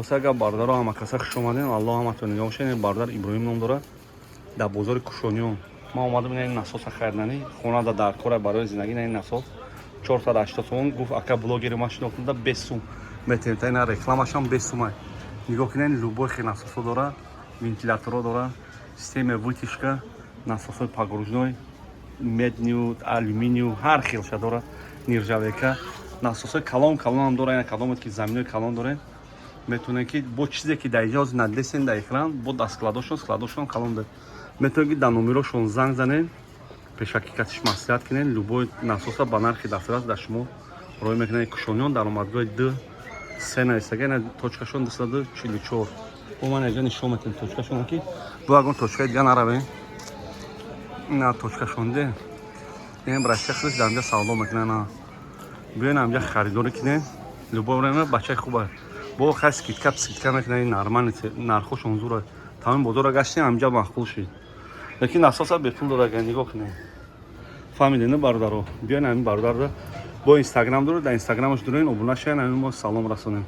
Хулоса, бародаро, ҳама каса хуш омадем. Аллоҳ ҳаматон нигоҳ бошед. Бародар Иброҳим ном дорад, дар бозори Кушониён. Ман омадам ин насоса хариданӣ, хонада дар кора, барои зиндагӣ. Ин насос 480 сомон гуфт. Ака, блогери ман шинохтуда, 5 сум метавонед. Ина рекламашам 5 сумай. Нигоҳ кунед, любой хел насосо дора, вентиляторо дора, система вытяжка, насосҳои погружной, медный, алюминию, ҳар хелша дора, нержавейка, насосҳои калон калонам дора. Ина кадомед ки заминои калон доред, метавонед ки бо чизе ки дар иҷоз надлесен дар экран, бо дар складошон, складошон калон доред, метавонед ки дар номерошон занг занед, пешакӣ катиш маслиҳат кунед. Любой насоса ба нархи дастрас дар шумо роҳӣ мекунад. Кушониён, даромадгоҳи д се нависага, ина точкашон 244. Бо ман инҷа нишон метавем точкашон, ки бо ягон точкаи дига наравем. Ина точкашон де, ин брача худаш дар инҷа савдо мекунад. На, биёен, ҳамҷа харидорӣ кунед любое время. Бачаи хуба, бо хай скидка скидка мекунад, нормальный нархошон зура. Тамоми бозорро гаштем, ҳамҷа маъқул шид, лекин насоса бепул дорага. Нигоҳ кунед, фаҳмидед, бародаро? Биёен, ҳамин бародарда бо инстаграм доред, дар инстаграмаш дуроен, обуна шавен, ҳамин мо салом расонем.